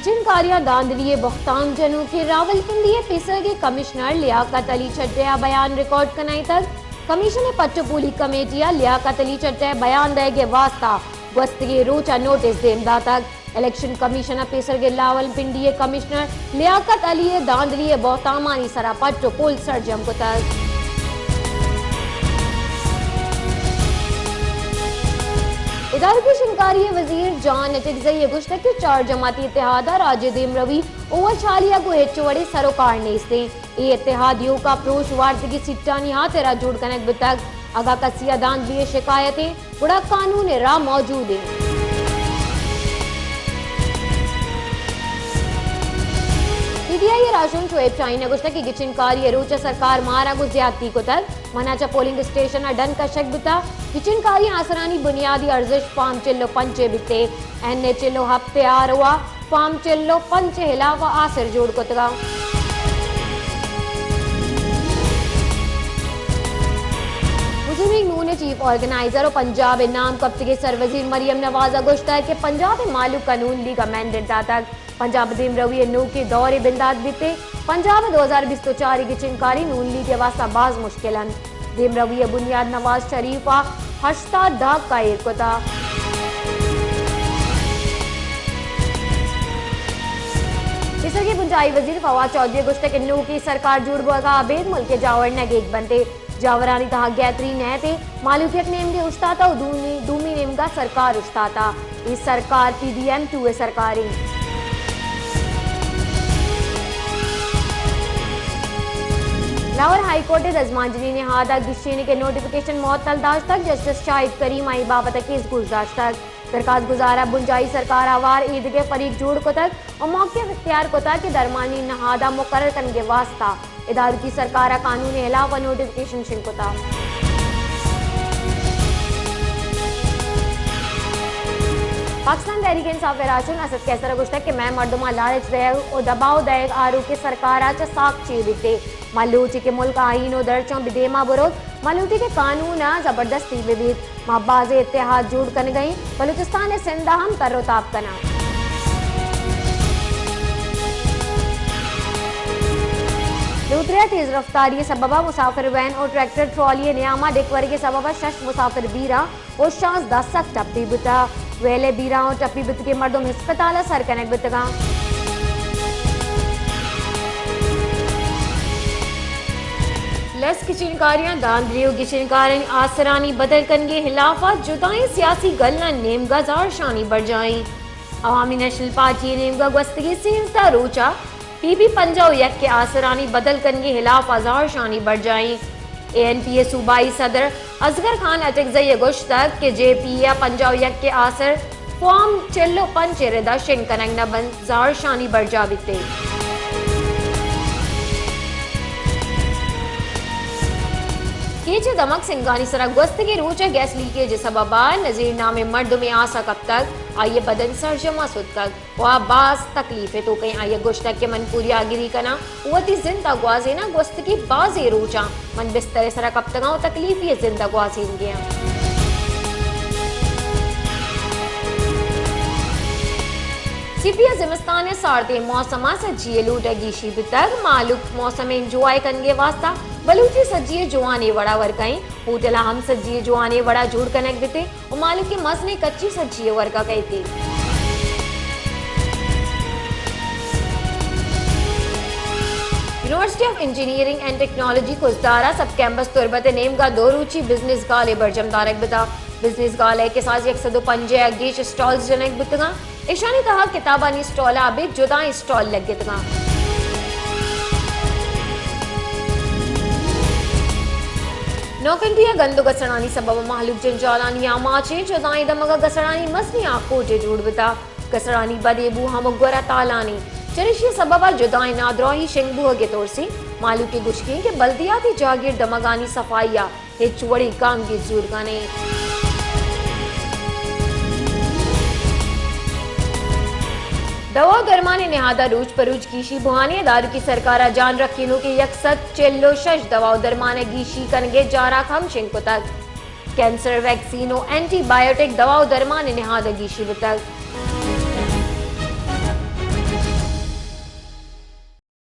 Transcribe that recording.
گچین کاریاں دھاندلی ءِ بہتام جنوکیں راولپنڈی ءِ پیسرگیں کمشنر لیاقت علی چٹے ءَ بیان ریکارڈ کنائینتگ۔ کمیشن ءِ پٹ ءُ پولی کمیٹی ءَ لیاقت علی چٹے ءِ بیان دئیگ ءِ واستہ گوستگیں روچ ءَ نوٹس دیم داتگ۔ الیکشن کمیشن ءَ پیسرگیں راولپنڈی ءِ کمشنر لیاقت علی ءِ دھاندلی ءِ بہتامانی سرا پٹ ءُ پول سرجم کتگ۔ ادارکی شنگکاری ءِ وزیر جان اٹکزئی ءَ گوشتگ کہ چار جماعتی اتحاد ءَ راج ءِ دیمروی ءُ وشھالی ءَ گوں ہچ وڑیں سر ءُ کار نیست اِنت۔ اے اتحاد ایوک ءَ پروش وارتگیں سیٹانی ہاترا جوڑ کنگ بوتگ۔ اگاں کسی ءَ دھاندلی ءِ شکایت اِنت، گڑا قانون ءِ راہ موجود اِنت۔ پی ٹی آئی ءِ راہشون شعیب شاہین ءَ گوشتگ کہ گچین کاری ءِ روچ ءَ سرکار مارا گوں زیادتی کتگ۔ منا چہ پولنگ اسٹیشن ءَ ڈن کشگ بوتگ۔ گچین کاری آسرانی بنیادی ارزشت فارم چل ءُ پنچ ءِ بیت ءُ این اے چل ءُ ہپت ءِ آر او ءَ فارم چل ءُ پنچ ءِ ہلاف ءَ آسر جوڑ کتگ۔ مسلم لیگ نون ءِ چیف آرگنائزر ءُ پنجاب ءِ نام کپتگیں سروزیر مریم نواز ءَ گوشتگ کہ پنجاب ءِ مھلوک ءَ نون لیگ ءَ مینڈیٹ داتگ۔ پنجاب ءِ دیمروی ءِ نوکیں دورے بندات بیت ءُ پنجاب ءِ دو ہزار بیست ءُ چار ءِ گچین کاری نون لیگ ءِ واستہ باز مشکل اِنت۔ دیمروی ءِ بنیاد نواز شریف ءَ ہشتاد دھک ءَ ایر کتگ۔ پیسرگیں بنجاہی وزیر فواد چوہدری ءَ گوشتگ کہ نوکیں سرکار جوڑ بوگ ءَ ابید ملک ءِ جاور نگیگ بنت ءُ جاورانی تہا گہتری نئیت ءُ مھلوک یک نیمگے اوشتاتگ ءُ دومی، دومی نیمگ ءَ سرکار اوشتاتگ۔ اے سرکار پی ڈی ایم ٹو ءِ سرکار اِنت۔ لاہور ہائی کورٹ ءَ دزمانجنی نہاد ءَ گیشینگ ءِ نوٹیفکیشن معطل داشتگ، جسٹس شاہد کریم ءَ اے بابت ءَ کیس گوش داشتگ۔ درخواست گزار ءَ بنجاہی سرکار ءَ ہوار ایدگہ فریق جوڑ کتگ ءُ موقف اختیار کتگ کہ درمانی نہاد ءَ مقرر کنگ ءِ واستہ ادارکی سرکار ءَ قانون ءِ ہلاف ءَ نوٹیفکیشن شنگ کتگ۔ پاکستان تحریک انصاف ءِ راہشون اسد قیصر ءَ گوشتگ کہ مئے مردماں لالچ دئیگ ءُ دباؤ دئیگ آروکیں سرکار ءَ چہ ساک چیر بیت ءُ ما لوٹ ایں کہ ملک آئین ءُ درچاں بہ دیما بروت، ما لوٹ ایں کہ قانون ءَ زبردستی بہ بیت۔ ما بازیں اتحاد جوڑ کنگ ءَ ایں، بلوچستان ءُ سندھ ءَ ہم تر ءُ تاب کناں۔ لودھریا تیز رفتاری ءِ سبب ءَ مسافر وین ءُ ٹریکٹر ٹرالی ءِ نیام ءَ ڈکھ ورگ ءِ سبب ءَ شش مسافر بیران ءُ شانزدہ سک ٹپی بوتگ۔ ویل ءِ بیران ءُ ٹپی بوتگیں مردم ہسپتال ءَ سر کنگ بوتگ اَنت۔ لس گچین کاریاں دھاندلی ءُ گچین کارانی آسرانی بدل کنگ ءِ ہلاف ءَ جتائیں سیاسی گلاں نیمگ ءَ زہرشانی برجاہ ایں۔ عوامی نیشنل پارٹی ءِ نیمگ ءَ گوستگیں سیزدہ روچ ءَ پی بی پنجاہ ءُ یک ءِ آسرانی بدل کنگ ءِ ہلاف ءَ زہرشانی برجاہ ایں۔ اے این پی ءِ صوبائی صدر اصغر خان اٹکزئی ءَ گوشتگ کہ جے پی ءَ پنجاہ ءُ یک ءِ آسر فارم چل ءُ پنچ ءِ رد ءَ شنگ کنگ نہ بنت، زہرشانی برجاہ بیت۔ کیچ ءِ دمگ سنگانی سرا گوستگیں روچ ءَ گیس لیکیج ءِ سبب ءَ نذیر نامیں مردمے آس ءَ کپتگ، آئی ءِ بدن سرجم ءَ ستکگ ءُ آ باز تکلیف ءِ توک ءَ ایں۔ آئی ءَ گوشتگ کہ من پوریاگری کناں ءُ وتی زند ءَ گوازیناں، گوستگیں بازیں روچاں من بستر ءِ سرا کپتگاں ءُ تکلیفی ءِ زند ءَ گوازینگ ءَ آں۔ سپی ءَ زمستان ءِ سارتیں موسم ءَ سجی ءِ لوٹ ءَ گیشی بوتگ، مہلوک موسم ءِ انجوائے کنگ ءِ واستہ بلوچی سجی ءِ جوانیں وڑ ءَ ورگ ءَ ایں، ہوٹل ءَ ہم سجی ءِ جوانیں وڑ ءَ جوڑ کنگ بیت ءُ مہلوک ءِ مزنیں کچی سجی ءِ ورگ ءَ کئیت۔ University of engineering and technology کزدار ءَ سب کیمپس تربت ءِ نیمگ ءَ دو روچی بزنس گالے برجم دارگ بوتگ۔ بزنس گالہ ءِ کساس یک سد ءُ پنجاہ ءَ گیش اسٹالز جنگ بوتگ اَنت۔ ایشانی تہا کتابانی اسٹال ءَ ابید جدائیں اسٹال لگتگ اَنت۔ نوکنڈی ءَ گند ءُ گسڑانی سبب ءَ مہلوک جنجالانی آماچ ایں، جدائیں دمگ ءَ گسڑانی مزنیں آکوٹے جوڑ بوتگ۔ گسڑانی بدیں بو ہمک گور ءَ تالان ایں، چریشی ءِ سبب ءَ جدائیں نادراہی شنگ بوہگ ءِ ترس ایں۔ مہلوک ءِ گوشگ ایں کہ بلدیاتی جاگیر دمگانی صفائی ءَ ہچ وڑیں گامگیج زورگ ءَ نہ ایں۔ دوا ءُ درمان ءِ نہاد ءَ روچ پہ روچ گیشی بوان ایں۔ ادارکی سرکار ءَ جان رکینوکیں یک سد چل ءُ شش دوا ءُ درمان ءِ گیشی کنگ ءِ جاراک ہم شنگ کتگ۔ کینسر ویکسین ءُ اینٹی بایوٹک دوا ءُ درمان ءِ نہاد ءَ گیشی بوتگ۔